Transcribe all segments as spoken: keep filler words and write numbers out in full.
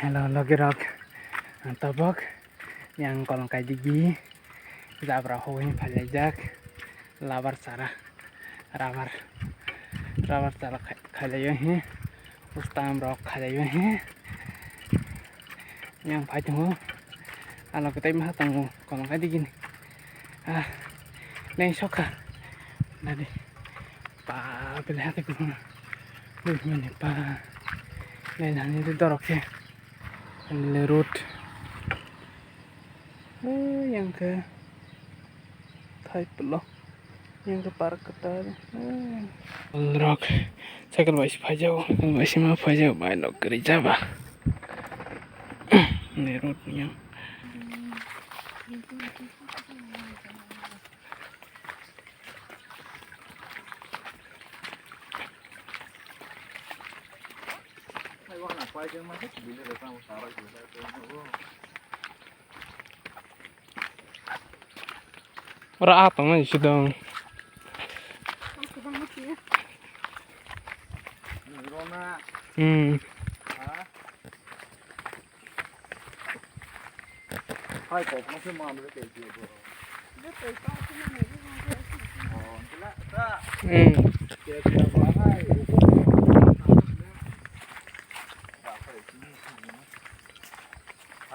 Hello, logi rok, ang tabok yang kolong kai digi jabra hogwi phailaijak labar chara, rabar, rabar chara khai-, khailaio he, ustam rok khailaio he, yang phai tongo, alo kwtai ma tongo kolong kai digi ni, ah, neng sokha, nadi. Pa, pele hati ko. Dui mane pa. Nai nani tu dorok ke. Le road. Eh, yang ke. Thai pelo. Yang ke park kata. Rock. Cycle bai si phai jao. Cycle bai si ma phai jao. Bai nok kri jaba. Le road yang. Ora a tong nai sidong. Hmm. Hai, kok mase ma mre ke je bo. Oh, ntla ta. Hmm. Ke ke ba hai.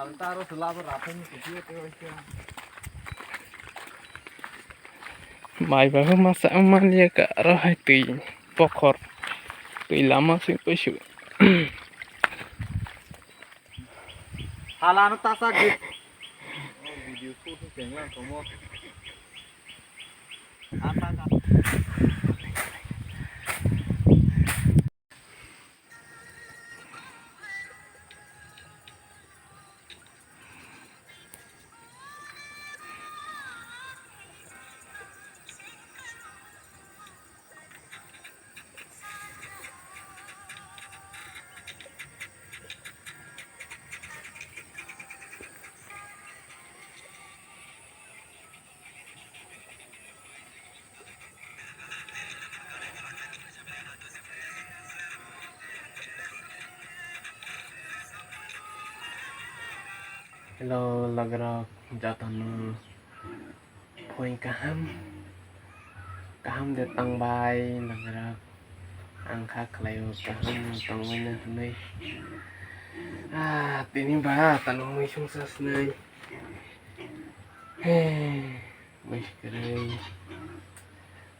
Ang ta ro sela ba ra phai ni ke je te oi ke. Mai ba masa mania ka ro hai twi pokhor. Twi lama sing twi su. Hala no tasa git. Video shoot ni tenglang komo. Asa ka. Hello, logrok, jotono. Phone kaham, kaham de tangbai nangrak. Ang kha khlaio kaham tongbaino hwnwi. Ah, tini ba talo mui sungsa swnwi. He, mui kwrwi.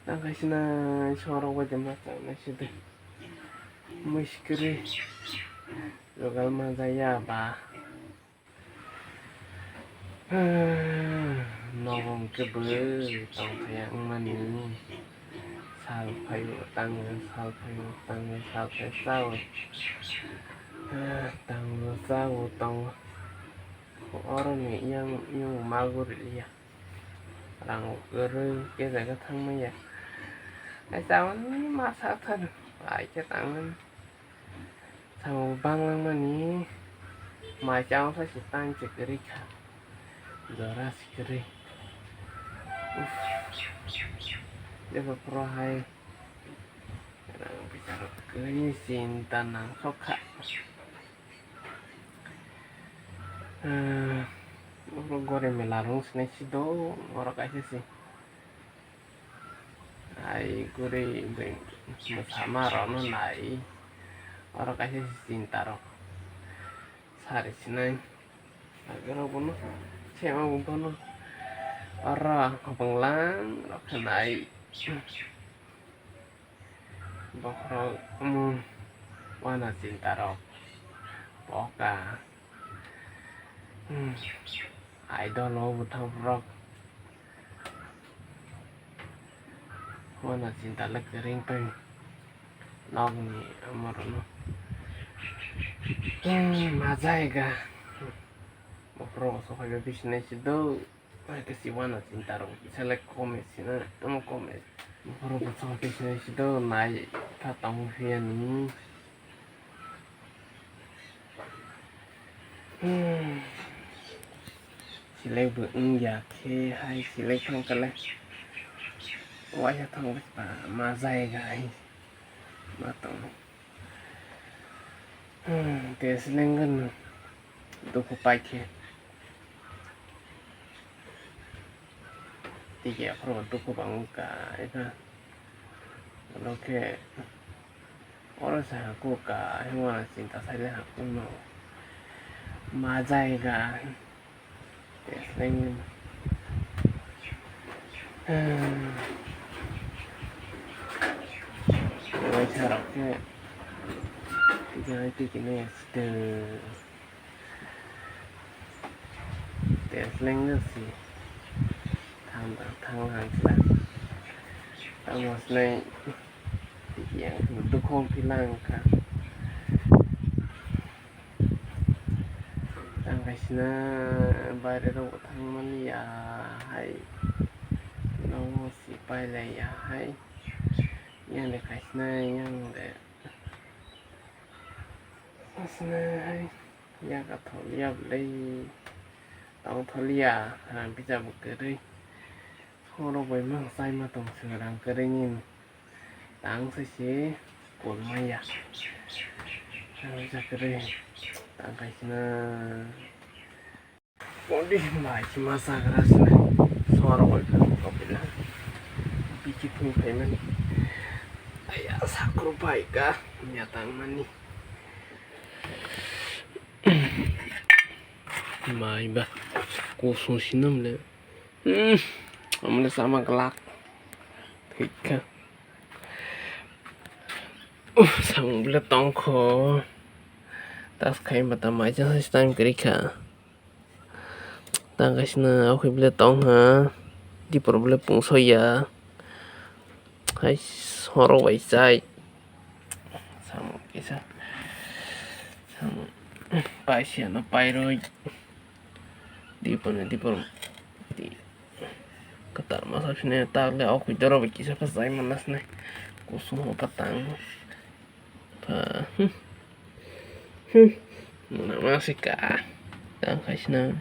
Tang khai swnai sorok bai de ma changnai sidi. Mui kwrwi. Jogal manjaya ba. Nogo hwnkhe bwrwi tongthai wngmani. Sal phaio tango, sal phaio tango, sal phai chao. Tango chao tongo. Oroni yang, yang mago rwya. Rang kwrwi khe jaga thangmaya. Ai chawani ma sakthar. Ai khe tangmani. Samung banglangmani mai chao sa se tang se kwrwi kha. Jora se kwrwi. Uff. Jebo phuru hai rang pisa rok kwrwi chinta nang sok kha. Ah, oro gori mela rung sinai si do, oro kaisa si. Ai guri beng mwsama rokno nai. Oro kaisa chinta rok sari sinai. Agaro bono sema bono oro bwnglang rok khe nai. Bokhorok omo wana chinta rok poka. Hmm. Idol o bwthang rok. Wana chinta le kwrwng tong nokni amorono. Hmm, ma jaiga. Bokhorok so phaiba bisinai si do. Ai kasi wana chinta rok select comment sina, tamo comment. Bokhorok so phaisinai si do nai kha tamo phiya nini. Hmm. Select bo wngya khe hai select thang kale. Waisa thang ba ma jaiga hai. Ma tong. Hmm, te select gano. dukhu paikhe. Tei aphuru dukhu bangwi ka, eka. Oro khe oro se hakuk ka, himano chinta saile hakukno ma jai ga. Tesleng waisa rok khe tiki tiki ne. Tesleng si thang thang thang sila. Tamo sinai tiki ang dukhong philang kha. Ang kaisina baire rok thang mani ya hai. Nogo si pailai ya hai. Yang de kaisina yang de. Asna hai. Yaka tholiya belai tong tholiya, rang kisa bo kwrwi. Horo bai mang chaima tong se rang kwrwi ni tang sai se kol maya. Rang kisa kwrwi tang kaisina. Body bai se ma chagra se sor bai kha kopila. Biki thung phaimani. Aya sakro bai ka nya tang mani. Mai ba kusung sinam le. Hmm, amle sama glak. Thik kha. Uff, samung bile tong kho. Tas khai mata mai cha sai time kri kha. Tang kaisina o khe bile tong ha. Dipor bile pungso ya. Hai, horo bai chai. Samung kisa. Samung. Pai siya no pai roi. Dipor ni dipor. Di. Katar masa sini tak le o khui doro bai kisa pa chai mana sini. Kusung ho patang. Pa. Hmm. Hmm. Muna masi ka. Tang kaisina.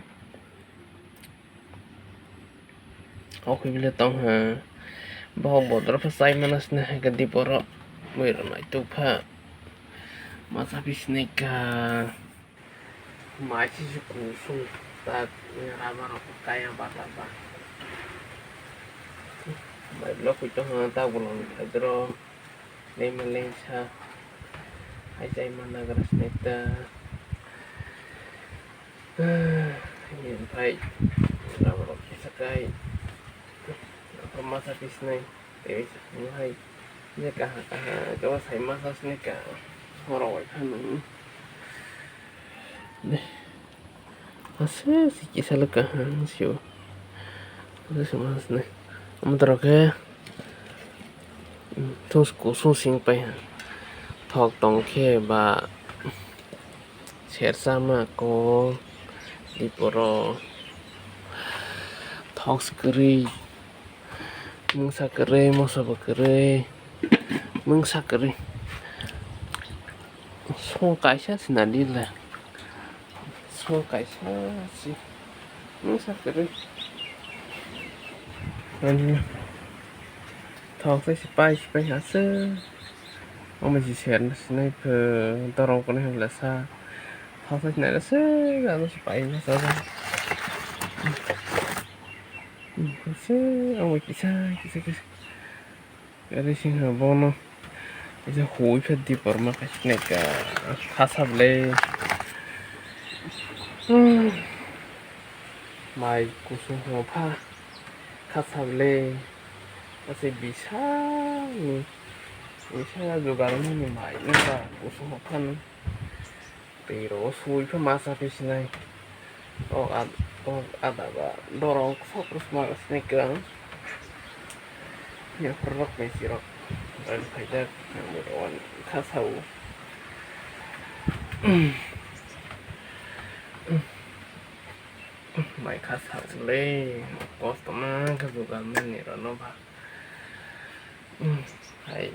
O khe bile tong ha. Bohok bodoro pha chai mana sini hai khe diporo. Mui rwnai tuk pha. Masa phi sini ka. Mai sisi kusung tak rama rok kaya bata ba. Mai blok koi tong ha tak bolong doro. Lengma lengsa hai chai ma nagra sini ta. Hai phai rama rok kisa kai. Masa phi sini. Tei hai je kaha kaha kebo sai masa sini ka. Horo wai phano. Ase si kisa le kaham sio. Ase si mas ne. Amtaro khe. Thus kusung sing pai ha. Thok tong khe ba sersa ma ko diporo thok si kwrwi. Mungsa kwrwi, moso bo kwrwi, mungsa kwrwi. Song kaisa sinani le. Song kaisa si. Mungsa kwrwi. Ani thok sai sipai sipai ase. Omo si ser sinai phe dorong kono hemla sa. Thok sai sinai ase, ano sipai masa. Kisa, omo kisa, kisa, kisa. Gari sing ha bono. Kisa hui phe dipor ma kha sinai ka. Khasa ble. Hmm. Mai kusung ha pha. Khasa ble. Ase bisal ni. Bisal jugar ni mai ni ba kusung ha pha ni. Tei rok sui khe masa phi sinai. O ad-, o ada ba dorong sok rok sma sinai kwrwng. Yaphar rok bai si rok. Rani khaijak ang bo rok kha sao. Mai kha sao le kosto ma khe jugar mani rok no ba. Hai,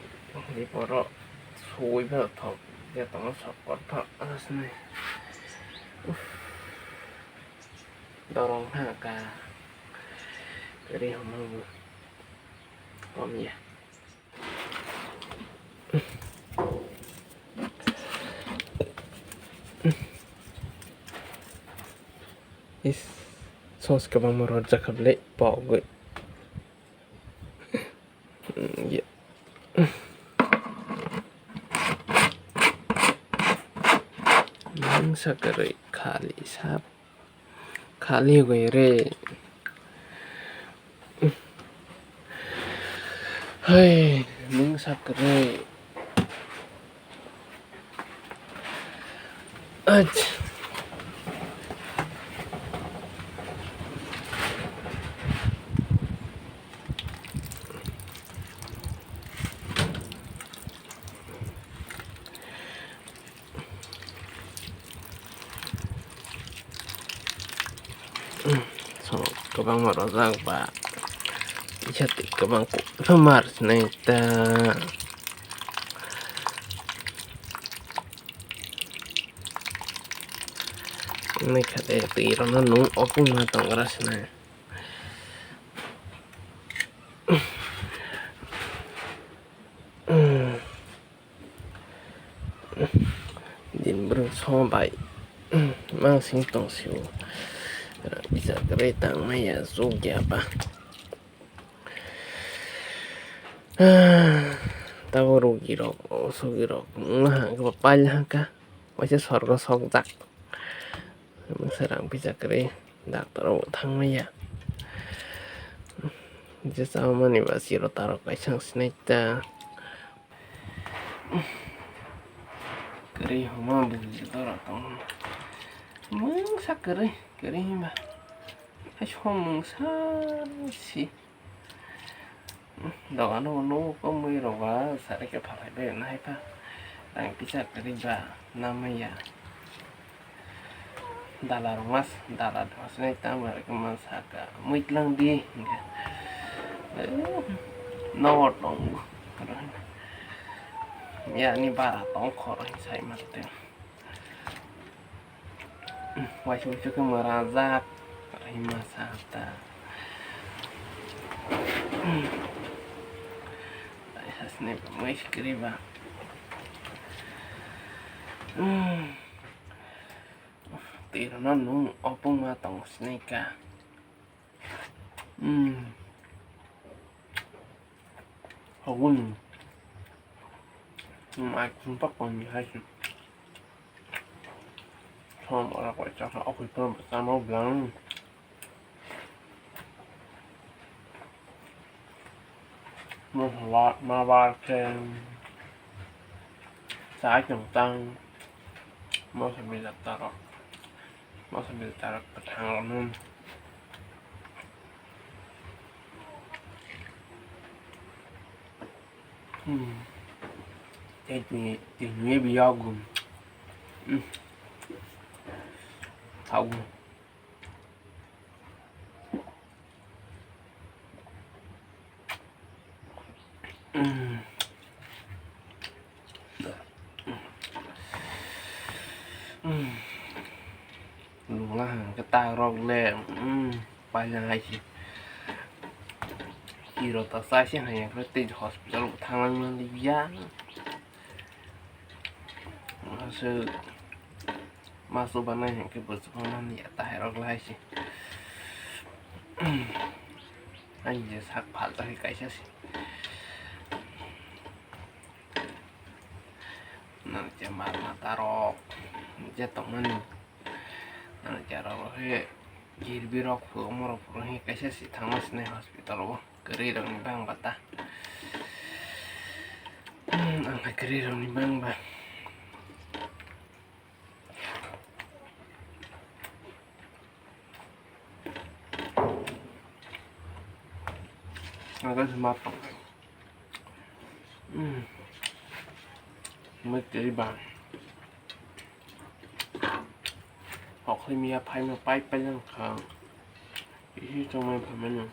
di borok sui phano thok, je tongo sokot phano asni. Dorong ha ka, ri hwnma bo kom ya. Is, sauce kwbangma rwjak kha le pogwi. Mungsa kwrwi khali sap khali gwi re. Hai, mungsa kwrwi. Ach. So, kwbangma rwjak ba. Kisa twi kwbang kok mar sinai ta. Nai kha de twi rwna nung opung ma tong gra sinai. Din bwrwng song bai mang sing tong sio. Rang bijak rwi tang maya suk ya ba. Tabo rugi rok, sugi rok wngna hang khe pail hang kha. Waisa sorgo sok jak. Mungsa rang bijak rwi doctor o thang maya. Je chamani ba siro tarok kaisa sinai ta. Kwrwi homa buji dora tong. Mungsa kwrwi, kwrwi hima. Hai som mungsa si. Dogano nugo mui rok ba sari khe phalai bai nai pha. Ang kisa kwrwi ba namaya. Dala rok mas, dala rok mas nai tamo rok man saka. Mui tlang di hingke. Eh, no tongo. Yani bara tong khoro sai mate. Waisa waisa khe mwrajak. Ai masa ta. Ai hasne mui kwrwi ba. Twi rwna nung opung ma tong sinai ka. Hmm. Hoguni. Mai khum pak pon hai. Som ora koi chakha okui pon sama blang. Mo hwa ma bar khe. Chai tong tang. Mo se bijak taro. Masa bil tarak kwthang rokno. Hmm. Tei tini, tini biyago. Hmm. Thago. Lungla hang khe ta rok le, paina hai se. Kiro ta chai se hai khe tei hospital bo thang lang liya. Aswk. Ma chubanai hinkhe bwswk phano nani ya, tahairok lahai se. Ani je sak phalta khe kaisa se. Nang je mal matarok je tongmani. Nang je aro khe girbi rok phuru, omorok phuru hinkhe kaisa se thangma sinai hospital o. Kwrwi rokni bang ba ta. Ang khe kwrwi rokni bang ba. Aga se ma tong. Hmm. Mui twi ba. Hokhlwi miya phaima pai pai jang kha. Isi chongmani phaimani.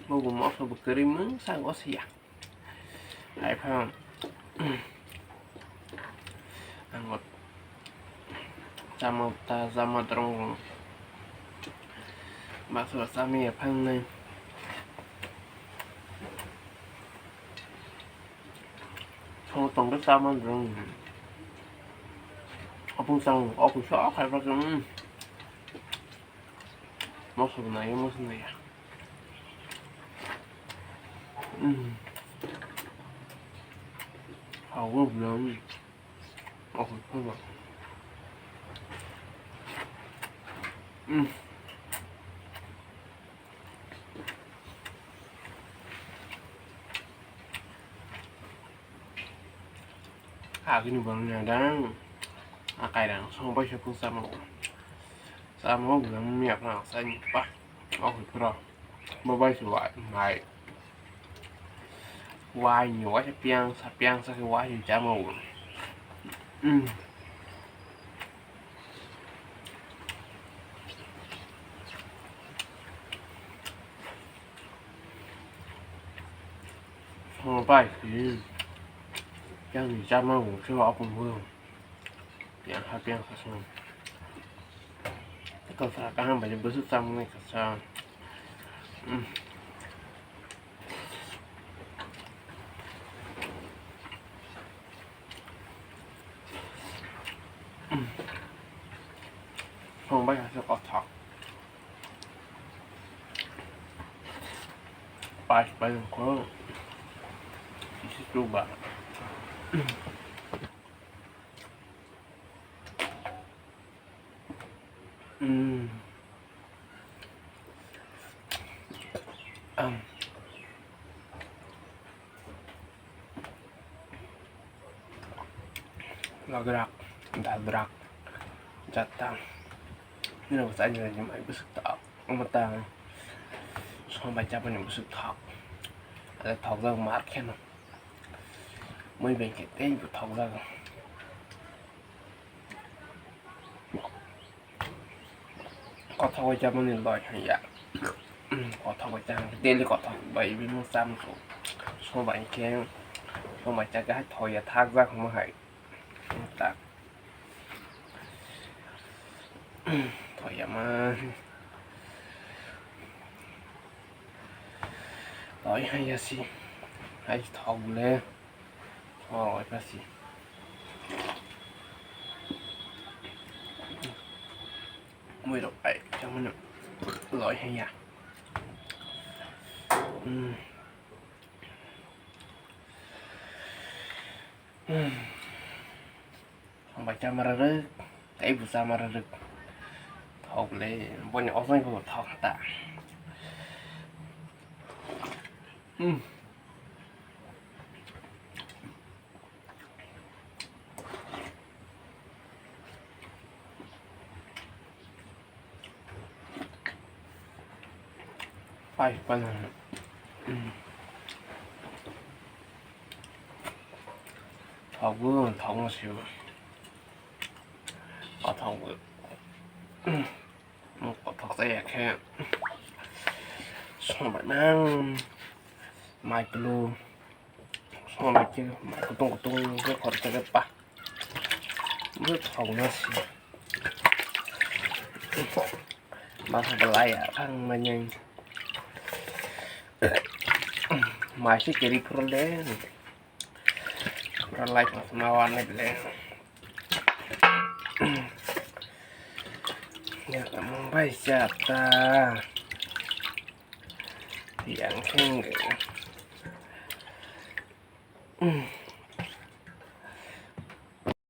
Bo bo moso bo kwrwi mungsa go siya. Hai pha. Ang bo chama ta chama drong. Baksa chami ya phang nai. Thong tong khe chama drong. O Mung sang o kusa o khai pa khe, mm. Moso bo nai, moso nai. Mm. Hao bo bwlwng. O kusa ba. Mm. Agini borokni adang a kairang song bai se kung chama o. Chama o bwlwng mia phano ang chai pa. O hoi phuro bo bai se wai mai. Wai ni wai se piang sa piang sa khe wai se chama o. Mm. Song bai si yang ni chama o se wa pun bu. Piang ha piang ha song. Kasa kaham bai bwswk chama nai kasa. Mm. Song bai hasa kothok. Pas bai ko. Isi chuba. Mm. Am. Lograk, dalbrak, jatang. Nino bwsai nini mai bwswk tak. Omo ta. Song bai chapani bwswk tak. Ada thokjak mar kheno. Mui bai khe tei bo thokjak. Kothok bai chamani loi haiya. Kothok bai cham, daily kothok bai bini cham kho. Song bai khe, song bai chakhe hai thoya thakjak hwnma hai. Tak. Thoya ma. Loi haiya si. Hai thok le. Oh, kasi. Mui rok ai, chamani loi haiya. Hmm. Hmm. Hambai chamara rwk, tei bo chamara rwk. Thok le, boni ojai bo thok ta. Hmm. Pai, pai. Thok bo, thok no sio. Kothok bo. Kothok ta ya khe. Song bai nang. Mai pelu. Song bai khe mai kutung kutung khe khor khe pa. Bo thok na si. Masa belai ya, ang manyang. Mai si keri pura le. Pura lai mas mawan le bele. Ya, mung bai siya ta. Yang keng.